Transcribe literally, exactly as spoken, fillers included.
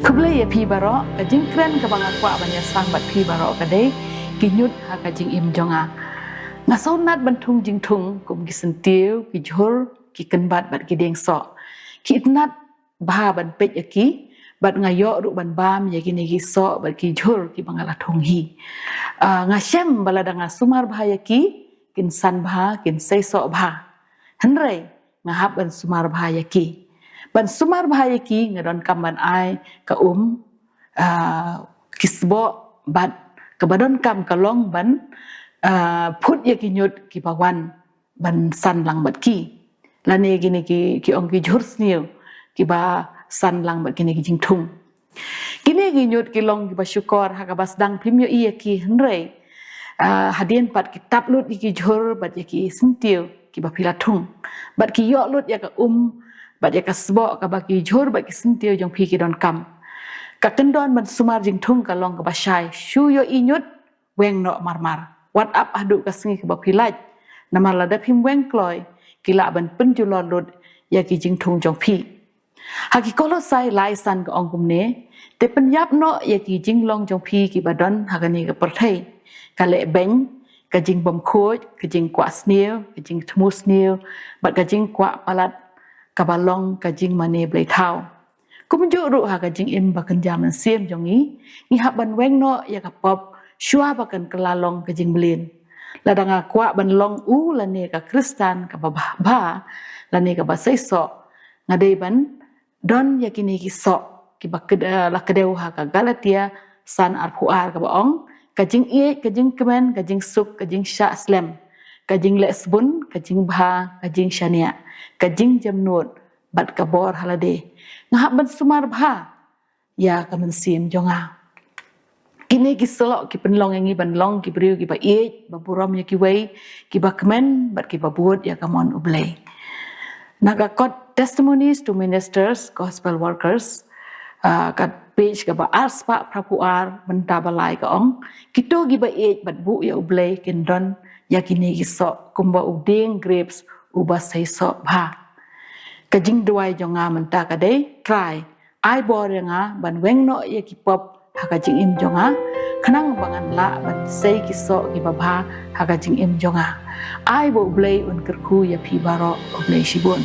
Khublei ïa phi baroh. Ka jingkren kaba nga kwah ban ïasam bad phi baroh ka dei ki ñiut ha ka jingim jong nga. Nga sngewtynnat ban thung jingthung kum ki syntiew, ki jhur, ki kynbat bad ki dieng soh. Ki itynnat bha ban peit ïa ki, bad nga ïoh ruh ban bam ïa kine ki soh bad ki jhur kiba nga la thung hi. Ah, nga shem ba lada nga sumar bha ïa ki, kin san bha, kin sei soh bha. Hynrei nga hap ban sumar bha ïa ki. Ban sumar bha ïa ki nga donkam ban ai ka um, ah, ki sboh, bad kaba donkam ka long ban, ah, phut ïa ki ñiut kiba wan ban san lang bad ki, lane kine ki, ki ong ki jhur sniew kiba san lang bad kine ki jingthung. Kine ki ñiut ki long kiba shukor ha kaba sdang phim ïohi ïa ki, hynrei, ah, hadien pat ki tap lut ïa ki jhur bad ïa ki syntiew kiba phi la thung, bad ki ïoh lut ïa ka um bad ïa ka sboh kaba ki jhur bad ki syntiew jong phi ki donkam. Ka kyndon ban sumar jingthung ka long kaba shai. Shu ïohi ñiut, weng noh marmar. Wat ap haduh ka sngi kaba phi lait. Namar lada phim weng kloi, ki lah ban pynjulor lut ïa ki jingthung jong phi. Ha ki Kolosai lai san ka ong kumne: Te pynïap noh ïa ki jinglong jong phi kiba don ha kane ka pyrthei: ka leh beiñ, ka jingbymkhuid, ka jingkwah sniew, ka jingthmu sniew, bad ka jingkwah palat kaba long ka jingmane blei thaw. Kumjuh ruh ha ka jingim ba kynja mynsiem jong ngi, ngi hap ban weng noh ïa ka pop shuwa ba kan kylla long ka jingmlien. Lada nga kwah ban long u lane ka Khristan kaba bha, bha, lane kaba sei soh, nga dei ban don ïa kine ki soh kiba ked-, eh, la kdew ha ka Galatia san arphew ar kaba ong: Ka jingïeit, ka jingkmen, ka jingsuk, ka jingshah slem, ka jingleh sbun, ka jingbha, ka jingshaniah, ka jingjemnud, bad ka bor ha lade. Nga hap ban sumar bha ïa ka mynsiem jong nga. Kine ki soh ki pynlong ïa ngi ban long ki briew kiba ïeit, ba burom ïa kiwei, kiba kmen, bad kiba bud ïa ka mon U Blei. Na ka kot Testimonies to Ministers, Gospel Workers, ah, ka page kaba ar spah phra phew ar, bynta ba lai ka ong: Kito kiba ïeit bad buh ïa U Blei kin don ïa kine ki soh kumba u dieng grapes uba sei soh bha. Ka jingduwai jong nga mynta ka dei: Trai, ai bor ïa nga ban weng noh ïa ki pop ha ka jingim jong nga, khnang ba ngan lah ban sei ki soh kiba bha ha ka jingim jong nga. Ai ba U Blei un kyrkhu ïa phi baroh. Khublei shibun.